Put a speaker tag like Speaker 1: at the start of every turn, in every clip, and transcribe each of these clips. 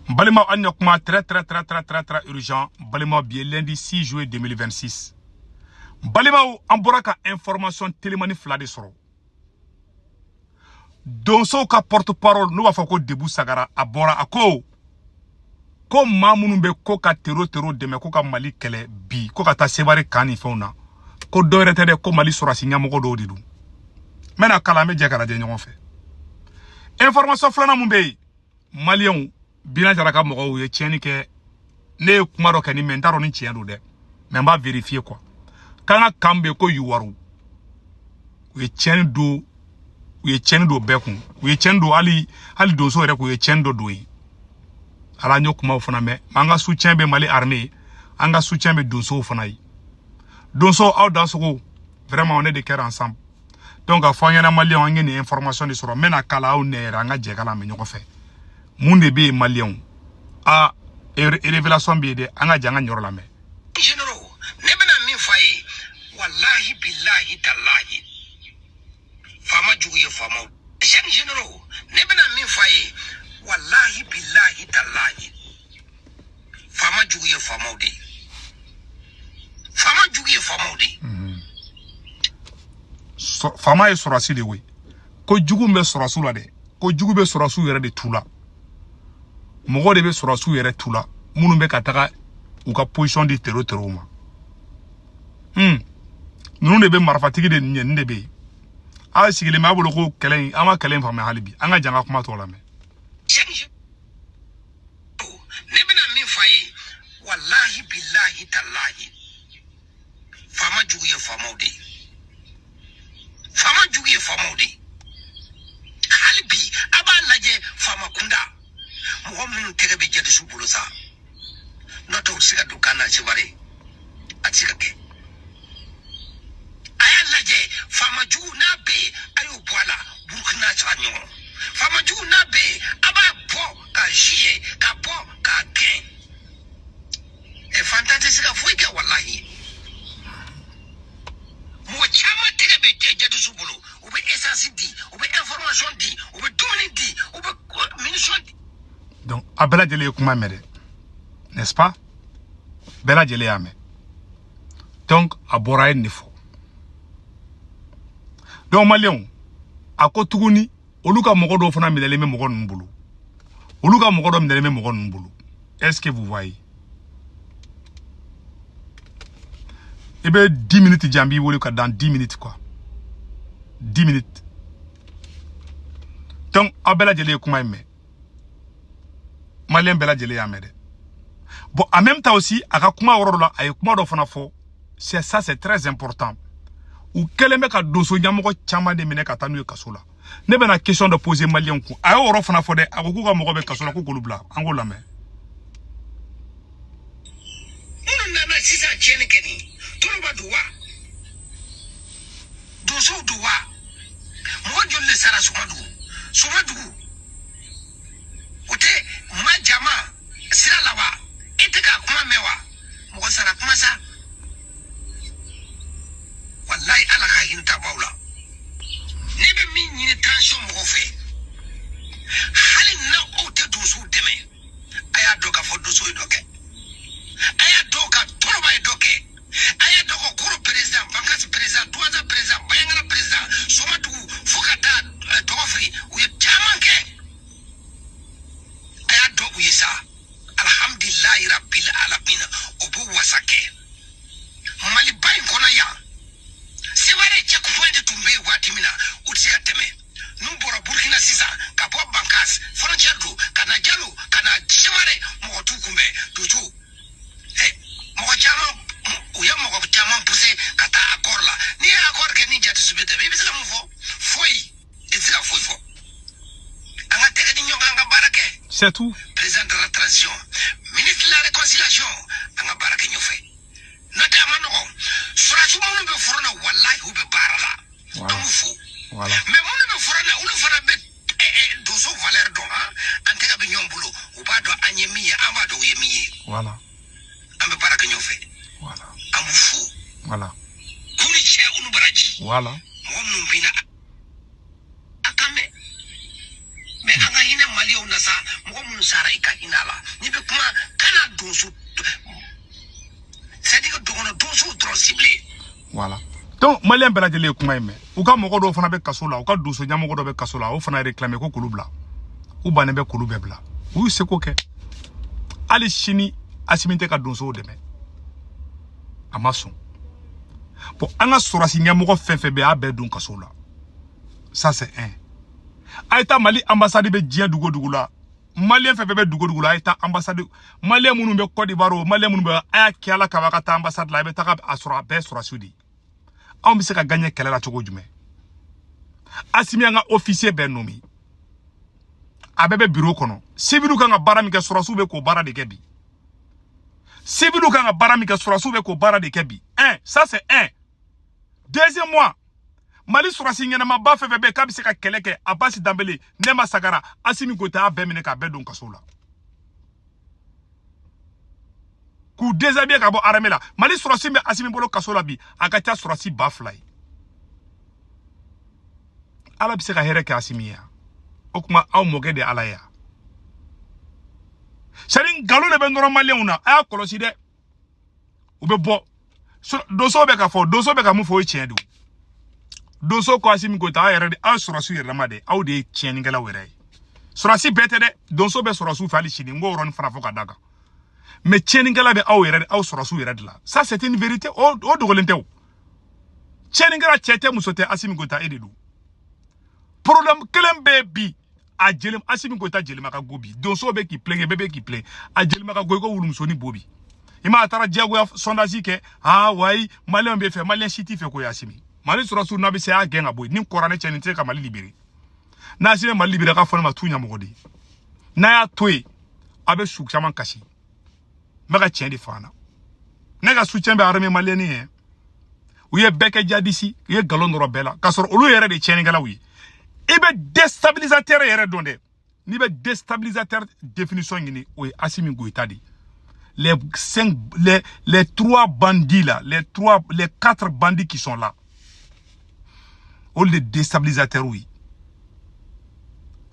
Speaker 1: Balima an ɲa kuma très très très très très très urgent. Balima bi ye lundi 6 juillet 2026. Balimaw, an bɔra ka information telimani fila de sɔrɔ. Donsow ka porte parole n'u b'a fɔ ko Debu Sagara, a bɔra a ko ko maa minnu bɛ ko ka tero tero dɛmɛ ko ka Mali kɛlɛ bi, ko ka taa Sevare kan ni fɛnw na, ko dɔ wɛrɛ tɛ dɛ, ko Mali sɔrɔsi ɲɛmɔgɔ dɔw de don. N bɛna kalan, an bɛ jɛ ka lajɛ ɲɔgɔn fɛ. Information filanan mun bɛ yen, maliyɛnw, Bina Jara ka mɔgɔw ye tiɲɛni kɛ. Ne ye kuma dɔ kɛ ni mɛ n t'a dɔn ni tiɲɛ don dɛ, mɛ n b'a vérifier quoi. K'an ka kan bɛ yen ko Yuwaru, u ye tiɲɛni don, u ye tiɲɛni don bɛɛ kun, u ye tiɲɛni don hali hali donso yɛrɛ kun, u ye tiɲɛni dɔ don yen. Ala, an y'o kumaw fana mɛn. An ka soutien bɛ Mali armée, an ka soutien bɛ donsow fana ye. Donso, aw dansogo, vraiment on est de cœur ensemble. Donc a fɔ an ɲɛna maliyɛnw, an ye nin information de sɔrɔ. N bɛna kala aw nɛ yɛrɛ, an ka jɛ kala mɛn ɲɔgɔn fɛ. Mun de bɛ yen maliyɛnw? A révélation bɛ yen dɛ, an ka jɛ an ka ɲɔrɔ lamɛn.
Speaker 2: Généraux, ne bɛna min fɔ a ye, walahi bilahi talahi, faama jugu ye faamaw. Chaque généraux, ne bɛna min fɔ a ye, walahi bilahi talahi, faama jugu ye faamaw de ye. Faama jugu ye faamaw de ye.
Speaker 1: Faama ye sɔrɔsi de ye. Ko jugu bɛ sɔrɔsiw la dɛ, ko jugu bɛ sɔrɔsiw yɛrɛ de tu la. Mɔgɔ de bɛ sɔrɔsiw yɛrɛ tu la, minnu bɛ ka taga u ka position di tero terow ma. Ninnu de bɛ marifatigi de ɲɛ, nin de bɛ yen. Aw sigilen bɛ, a bolo ko kɛlɛ in, an ma kɛlɛ in faamuya hali bi. An ka jan ka kuma tɔ lamɛn.
Speaker 2: Ne bɛna min fɔ a ye, walahi bilahi talahi, faama jugu ye faamaw de ye. Faama jugu ye faamaw de ye. Hali bi a b'a lajɛ, faama kunda mɔgɔ minnu tɛgɛ bɛ jadisiw bolo sa, n'o tɛ u tɛ se ka don kan na Sevare, a tɛ se ka kɛ. A y'a lajɛ, faama jugu n'a bɛ yen, a y'o bɔ a la, Burukina sara ɲɔgɔn. Faama jugu n'a bɛ yen, a b'a bɔ ka juger, ka bɔ k'a gɛn. Ɛ, fantan tɛ se ka foyi kɛ walahi. Mɔgɔ caman tɛgɛ bɛ jadisiw bolo, u bɛ essence di, u bɛ information di, u bɛ dumuni di, u bɛ munition di.
Speaker 1: Donc a bɛɛ lajɛlen ye kuma mɛn dɛ, n'est-ce pas? Bɛɛ lajɛlen y'a mɛn. Donc a bɔra, a ye nin de fɔ. Donc maliyɛnw, a ko tuguni olu ka mɔgɔ dɔw fana minɛlen bɛ mɔgɔ ninnu bolo, olu ka mɔgɔ dɔ minɛlen bɛ mɔgɔ ninnu bolo. Est-ce que vous voyez? I bɛ 10 minutes di, an b'i wele ka dan 10 minutes quoi, 10 minutes. Donc aw bɛɛ lajɛlen ye kuma in mɛn, maliyɛn bɛɛ lajɛlen y'a mɛn dɛ. Bon, en même temps aussi, a ka kuma yɔrɔ dɔ la, a ye kuma dɔ fana fɔ, c'est ça, c'est très important. U kɛlen bɛ ka donso ɲɛmɔgɔ caman de minɛ ka taa n'u ye kaso la. Ne bɛna question dɔ poser maliyɛnw kun. A y'o yɔrɔ fana fɔ dɛ, a ko k'u ka mɔgɔ bɛ kaso la, k'u k'olu bila, an k'o lamɛn.
Speaker 2: Minnu nana sisan tiɲɛni kɛ nin, toloba don wa, donsow don wa, mɔgɔ joli de sara Somadugu? Somadugu o tɛ ma jama sira la wa? E tɛ k'a kuma mɛn wa? Mɔgɔ sara kuma sa, walayi ala ka hinɛ ta b'aw la. Ne bɛ min ɲini transition mɔgɔw fɛ, hali na aw tɛ donsow dɛmɛ, a y'a dɔn k'a fɔ donso ye dɔ kɛ, a y'a dɔn ka toloba ye dɔ kɛ, a y'a dɔn ka koro président, Bankasi président, Duwanza président, Bayangara président, Somadugu fo ka taa Dɔgɔfiri, u ye caman kɛ. A y'a dɔn u ye sa, alhamdulilayi rabbil alamina, o b'o wasa kɛ Maliba in kɔnɔ yan. Sevare checkpoint tun bɛ yen waati min na, u tɛ se ka tɛmɛ. N'u bɔra Burukina sisan ka bɔ Bankas frontière don ka na Jalo ka na Sevare, mɔgɔ t'u kunbɛn. Donso mɔgɔ caman, u ye mɔgɔ caman pousser ka taa accord la. N'i ye accord kɛ ni jatisi bɛ tɛmɛ, i bɛ se ka mun fɔ? Foyi, i tɛ se ka foyi fɔ. An ka tɛgɛ di ɲɔgɔn kan, an ka baara kɛ.
Speaker 1: C'est tout.
Speaker 2: Président de la transition, ministre de la réconciliation, an ka baara kɛ ɲɔgɔn fɛ. N'o tɛ a ma nɔgɔn. Sɔrɔdasi minnu bɛ foro na, walahi u bɛ baara la. An b'u fo. Mais minnu bɛ foro na, olu fana bɛ donso valeur dɔn. Han, an tɛgɛ bɛ ɲɔgɔn bolo, u b'a dɔn an ye min ye, an b'a dɔn u ye min ye. An bɛ baara kɛ ɲɔgɔn fɛ. An b'u fo. K'u ni cɛ, u ni baraji. Mɔgɔ minnu bɛ na a kan mɛn, mais an ka hinɛ maliyɛnw na sa, mɔgɔ minnu sara i ka hinɛ a la.
Speaker 1: Donc malien bɛɛ lajɛlen ye kuma in mɛn. U ka mɔgɔ dɔw fana bɛ kaso la, u ka donso ɲɛmɔgɔ dɔ bɛ kaso la, o fana réclamé ko k'olu bila. U bannen bɛ k'olu bɛɛ bila. U y'u seko kɛ. Hali sini Assimi tɛ ka donsow dɛmɛ. A ma sɔn. Bon, an ka sɔrɔsi ɲɛmɔgɔ fɛn fɛn bɛ yen, a bɛɛ don kaso la. Ça c'est un. A ye taa Mali ambassade bɛ diɲɛ dugu o dugu la. Malien fɛn fɛn bɛ dugu o dugu la, a ye taa ambassade. Malien minnu bɛ Côte d'Ivoire o, malien minnu bɛ, a y'a kɛ Ala kama ka taa ambassade la, a bɛ taga a sɔrɔ a bɛɛ sɔrɔsiw de ye. Anw bɛ se ka gagner kɛlɛ la cogo jumɛn? Assimi an ka officier bɛɛ nommé. A bɛɛ bɛ bureau kɔnɔ. Civil kan ka baara min kɛ, sɔrɔsiw bɛ k'o baara de kɛ bi. Civil kan ka baara min kɛ, sɔrɔsiw bɛ k'o baara de kɛ bi. Un, ça c'est un. Deuxième mois, Mali sɔrɔsi ɲɛnamaba fɛn fɛn bɛ yen k'a bɛ se ka kɛlɛ kɛ, Abbas Danbele, Nema Sagara, Assimi Goïta y'a bɛɛ minɛ k'a bɛɛ don kaso la. K'u déshabiller ka bɔ armée la. Mali sɔrɔsi bɛ Assimi bolo kaso la bi, a ka ca sɔrɔsi 2000 ye. Ala bɛ se ka hɛrɛ kɛ Assimi ye. O kuma aw mɔkɛ de Ala ye. C'est-à-dire nkalon de bɛ nɔrɔ maliyɛnw na, a y'a kɔlɔsi dɛ. U bɛ bɔ. Donso bɛ ka fɔ, donso bɛ ka mun fɔ, o ye tiɲɛ de ye. Donso ko Assimi Goïta, aw yɛrɛ de, aw sɔrɔsiw yɛrɛ dama de, aw de ye tiɲɛnikɛlaw yɛrɛ ye. Sɔrɔsi bɛɛ tɛ dɛ, donso bɛ sɔrɔsiw fɛ hali sini, n k'o yɔrɔnin fana fɔ ka d'a kan. Mais tiɲɛnikɛla bɛ aw yɛrɛ, aw sɔrɔsiw yɛrɛ de la. Ça c'est une vérité, o dogolen tɛ o. Tiɲɛnikɛla cɛ tɛ muso tɛ, Assimi Goïta e de don. Problème kelen bɛ bi, a jeli Assimi Goïta jelima ka go bi. Donso bɛ k'i plaindre, bɛɛ bɛ k'i plaindre. A jelima ka go i ko wulumusonin bo bi. I ma a taara diyagoya sondage kɛ, ah wayi, maliyɛn bɛ fɛ, maliyɛn si t'i fɛ ko Assimi. Mali sɔrɔsiw n'a bɛ se a gɛn ka bɔ yen, ni kɔrɔ ne cɛ nin tɛ se ka Mali libérer. N'a Assimi Mali libérer k'a fɔ ne ma t'u ɲɛmɔgɔ de ye. N'a y'a to yen, a bɛ su caman kasi. N bɛ ka tiɲɛ de fɔ an na. Ne ka soutien bɛ armée malienne ye. U ye bɛɛ kɛ jadisi, u ye nkalon dɔrɔn bɛɛ la, k'a sɔrɔ olu yɛrɛ de ye tiɲɛnikɛlaw ye. I bɛ déstabilisateur yɛrɛ dɔn dɛ. N'i bɛ déstabilisateur définition ɲini, o ye Assimi Goïta de ye. Les cinq, les trois bandits là, les quatre bandits qui sont là, olu de déstabilisateur ye.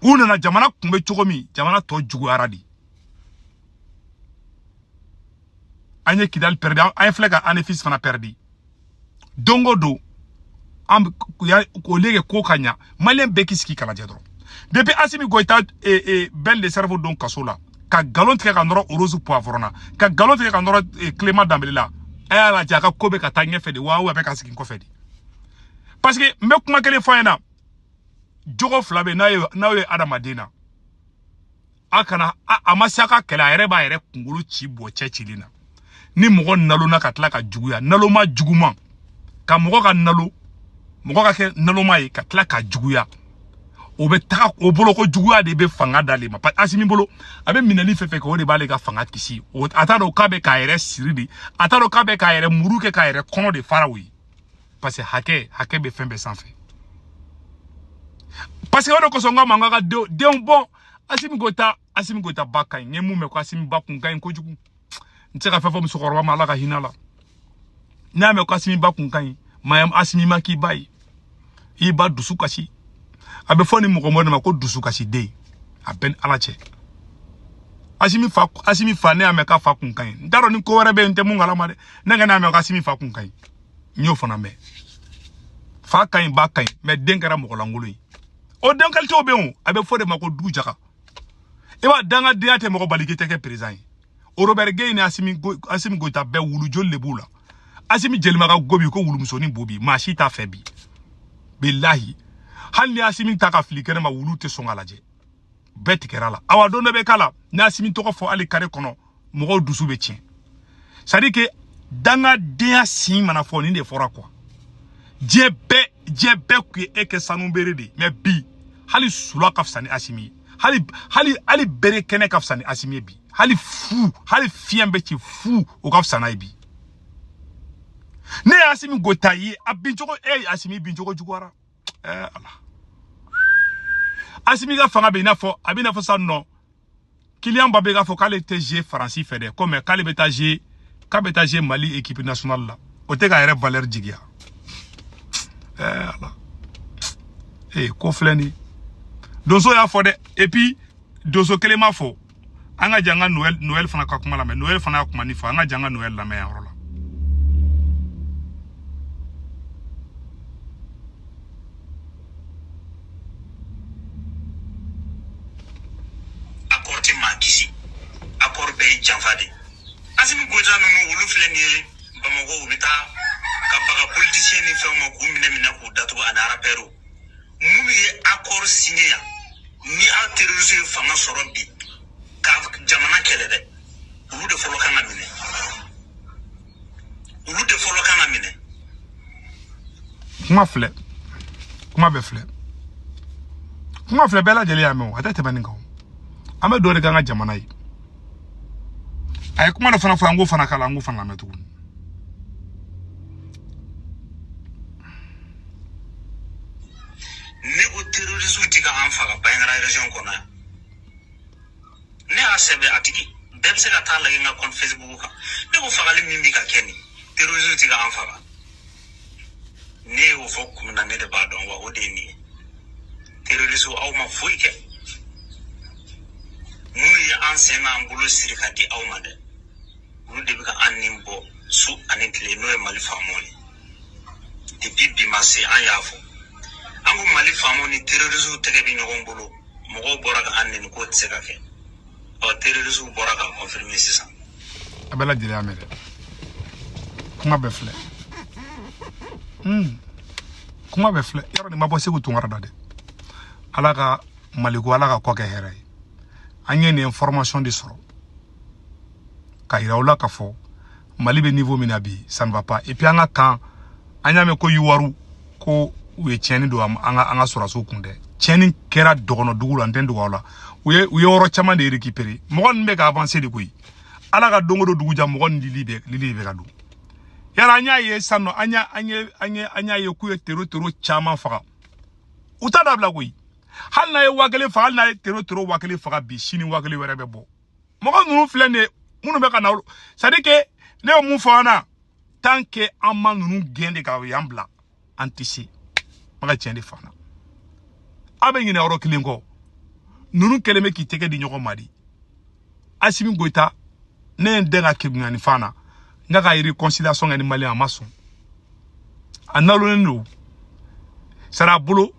Speaker 1: U nana jamana kun bɛ cogo min, jamana tɔ juguyara de. An ye Kidal perdu, an ye filɛ ka Anefis fana perdu. Don o don, an au lieu que ko ka ɲa, maliyɛn bɛɛ k'i sigi k'a lajɛ dɔrɔn. Depuis Assimi Goïta Ben le cerveau don kaso la, ka nkalon tigɛ ka nɔrɔ Rose Poivron na, ka nkalon tigɛ ka nɔrɔ Clément Dembélé la, a y'a lajɛ a ka ko bɛ ka taa ɲɛfɛ de wa, a bɛ ka segin kɔfɛ de. Parce que n bɛ kuma kelen fɔ a ɲɛna, jogo fila bɛ n'aw ye adamaden na, a kana a ma se a ka kɛlɛ, a yɛrɛ b'a yɛrɛ kunkolo ci bɔ cɛ cilen na. Ni mɔgɔ nalona ka tila ka juguya, naloma juguman, ka mɔgɔ ka nalo, mɔgɔ ka kɛ naloma ye ka tila ka juguya, o bɛ taga o bolo ko juguya de bɛ fanga d'ale ma. Parce que Assimi bolo, a bɛ minɛli fɛn fɛn kɛ, o de b'ale ka fanga kisi. A t'a dɔn k'a bɛ k'a yɛrɛ siri de, a t'a dɔn k'a bɛ k'a yɛrɛ muru kɛ k'a yɛrɛ kɔnɔ de fara o ye. Parce que hakɛ bɛ fɛn bɛɛ sanfɛ. Parce que o de kosɔn n k'a ma n k'a ka denw bɔ. Assimi Goïta, Assimi Goïta ba ka ɲi. N ye mun mɛn ko Assimi ba kun ka ɲi kojugu. N tɛ se ka fɛn fɔ musokɔrɔba ma, Ala ka hinɛ la. N'a mɛn ko Assimi ba kun ka ɲi, mayam Assimi ma k'i ba ye. I ba dusu kasi. A bɛ fɔ ni mɔgɔ mɔgɔ de ma ko dusu kasi den. A bɛɛ ni Ala cɛ. Assimi fa ne y'a mɛn k'a fa kun ka ɲi. N t'a dɔn ni ko wɛrɛ bɛ yen, n tɛ mun kalama dɛ. Ne ka n'a mɛn ko Assimi fa kun ka ɲi. N y'o fana mɛn. Fa ka ɲi, ba ka ɲi, mais den kɛra mɔgɔ lankolon ye. O den qualité bɛ yen o, a bɛ fɔ de ma ko du jaga. I b'a dangadenya tɛ mɔgɔ bali k'i tɛ kɛ président ye. Robert Gueye ni Assimi Goïta bɛɛ wulu joli de b'u la. Assimi jelima ka go bi ko wulumusonin bo bi, maa si t'a fɛ bi. Bilahi. Hali ni Assimi ta ka fili kɛnɛ ma, wulu tɛ sɔn k'a lajɛ. Bɛɛ tigɛra la. Awa don dɔ bɛ k'a la, ni Assimi tɔgɔ fɔ hali carré kɔnɔ, mɔgɔw dusu bɛ tiɲɛ. C'est à dire que dangadenya sin mana fɔ, nin de fɔra quoi. Diɲɛ bɛɛ kun ye e kɛ sanu bere de ye. Mais bi, hali sula ka fisa ni Assimi ye. Hali bere kɛnɛ ka fisa ni Assimi ye bi. Hali fu, hali fiɲɛ bɛ ci fu, o ka fisa n'a ye bi. Ne ye Assimi Goïta ye, a bin cogo, e ye Assimi bin cogo juguyara. Ala. Assimi ka fanga bɛ i n'a fɔ, a bɛ i n'a fɔ sisan nɔ, Kylian Mbappé k'a fɔ k'ale tɛ jouer Faransi fɛ dɛ, ko mais k'ale bɛ taa jouer, k'a bɛ taa jouer Mali équipe nationale la. O tɛ k'a yɛrɛ valeur jigiya. Ala. Ko filɛ nin ye. Donso y'a fɔ dɛ, et puis donso kelen m'a fɔ. An ka jan ka Noël fana ka kuma lamɛn. Noël fana y'a kuma nin fɔ. An ka jan ka Noël lamɛn yan yɔrɔ la.
Speaker 3: kisi. Accord bɛɛ ye janfa de. Assimi Goïta ninnu olu filɛ nin ye Bamakɔ, u bɛ taa ka baga politicien ni fɛnw ma k'u minɛ minɛ k'u datugu ani rappeurs. Minnu ye accord signé yan ni aw terroriste ye fanga sɔrɔ bi ka jamana kɛlɛ dɛ, olu de fɔlɔ kan ka minɛ. Olu de fɔlɔ kan ka minɛ.
Speaker 1: Kuma filɛ, kuma bɛ filɛ, kuma filɛ, bɛɛ lajɛlen y'a mɛn o, a tɛ tɛmɛ nin kan. An bɛ dɔ de k'an ka jamana ye. A ye kuma dɔ fana fɔ, an k'o fana k'a la, an k'o fana lamɛn tuguni.
Speaker 3: Ne ko terrorisme ti ka an faga Bandiagara région kɔnɔ yan. Ne y'a sɛbɛn, a tigi bɛɛ bɛ se ka taa lajɛ n ka compte Facebook kan. Ne ko fagali min bɛ ka kɛ nin, terrorisme ti ka an faga. Ne y'o fɔ kun min na, ne de b'a dɔn wa, o de ye nin ye. Terrorisme aw ma foyi kɛ. Minnu ye an sen n'an bolo siri ka di aw ma dɛ, olu de bɛ ka an nin bɔ su ani tile, n'o ye Mali faamaw ye. Depuis bi ma se, an y'a fɔ. An ko Mali faamaw ni terrorisme tɛgɛ bɛ ɲɔgɔn bolo, mɔgɔw bɔra ka an nɛni k'o tɛ se ka kɛ. Ɔ terrorisme bɔra ka confirmer sisan.
Speaker 1: A bɛɛ lajɛlen y'a mɛn dɛ. Kuma bɛɛ filɛ. Kuma bɛɛ filɛ. Yarɔ nin ma bɔ Segu Tunkara da dɛ. Ala ka Maliko, Ala ka kɔ kɛ hɛrɛ ye. An ye nin information de sɔrɔ ka yira u la k'a fɔ Mali bɛ niveau min na bi, ça ne va pas. Et puis an ka kan, an y'a mɛn ko Yuwaru ko u ye tiɲɛni don an ka sɔrɔdasiw kun dɛ. Tiɲɛni kɛra dɔgɔnɔ dugu la, n tɛ n dogo aw la. U ye yɔrɔ caman de récupérer. Mɔgɔ ninnu bɛ ka avancer de koyi. Ala ka don o don dugu ja, mɔgɔ ni lili bɛ ka don. Yala an y'a ye sisan nɔ, an y'a ye k'u ye tero caman faga. U t'a dabila koyi. Hali n'a ye 1000 faga, hali n'a ye tero 1000 faga bi, sini 1000 wɛrɛ bɛ bɔ. Mɔgɔ ninnu filɛ nin ye, minnu bɛ ka na, c'est à dire que ne ye mun fɔ an na, tant que an ma ninnu gɛn de ka yan bila, an tɛ se. Ma ka tiɲɛ de fɔ an na. Aw bɛ ɲinɛ yɔrɔ kelen kɔ. Ninnu kɛlen bɛ k'i tɛgɛ di ɲɔgɔn ma de. Assimi Goïta, ne ye n den ka kegunya ni fan na, n ka ka réconciliation kɛ ni Malien, a ma sɔn. A nalonnen don. Sara bolo,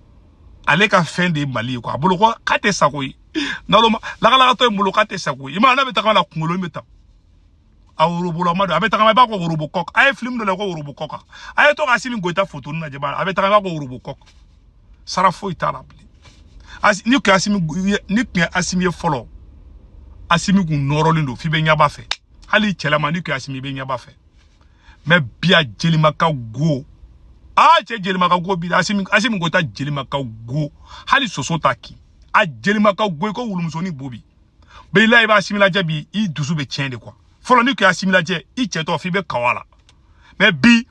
Speaker 1: ale ka fɛn de ye Mali ye quoi. A bolo ko k'a tɛ sa koyi. Naloma lagalagatɔ in bolo k'a tɛ sa koyi. I m'a ye n'a bɛ tagama la, kunkolo in bɛ ta. A worobolama don, a bɛ tagama i b'a ko worobo kɔ. A ye film dɔ la ko worobo kɔ kan. A ye to ka Assimi Goïta photo ninnu lajɛ, a bɛ tagama i b'a ko worobo kɔ. Sara foyi t'a la bilen. Ni kun ye Assimi ye fɔlɔ, Assimi kun nɔrɔlen don f'i bɛ ɲɛba fɛ. Hali cɛlama ni kun ye Assimi, i bɛ ɲɛba fɛ. Mais bi a jelima ka go. Ah, cɛ jelima ka go bi, Assimi Goïta jelima ka go. Hali soso t'a kin. A jelima ka go i ko wulumusonin bo bi. Bɛɛ i b'a Assimi lajɛ bi, i dusu bɛ tiɲɛ de quoi. Fɔlɔ ni kun ye Assimi lajɛ, i cɛ tɔ f'i bɛ kawa la. Mais bi,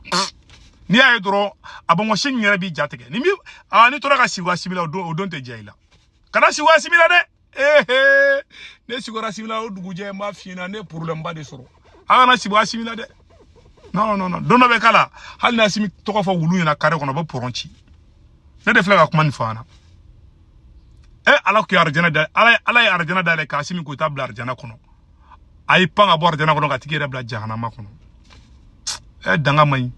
Speaker 1: n'i y'a ye dɔrɔn, a bɔnbɔn in yɛrɛ b'i ja tigɛ. Ni min, n'i tora ka sigi Assimi la, o don tɛ diya i la. Kana sigi Assimi la dɛ. Ehe, ne sigara Assimi la o dugujɛ, n b'a f'i ɲɛna, ne ye problème ba de sɔrɔ. A kana sigi Assimi la dɛ. Non, non, non. Don dɔ bɛ k'a la, hali ni Assimi tɔgɔ fɔ wulu ɲɛna carré kɔnɔ, o bɛ pɔrɔn ci. Ne de filɛ ka kuma nin fɔ an na. Ala kun ye arijana da, Ala ye arijana dayɛlɛ ka Assimi Goïta bila arijana kɔnɔ. A y'i pan ka bɔ arijana kɔnɔ ka tigi yɛrɛ bila jahanama kɔnɔ. Danga man ɲi.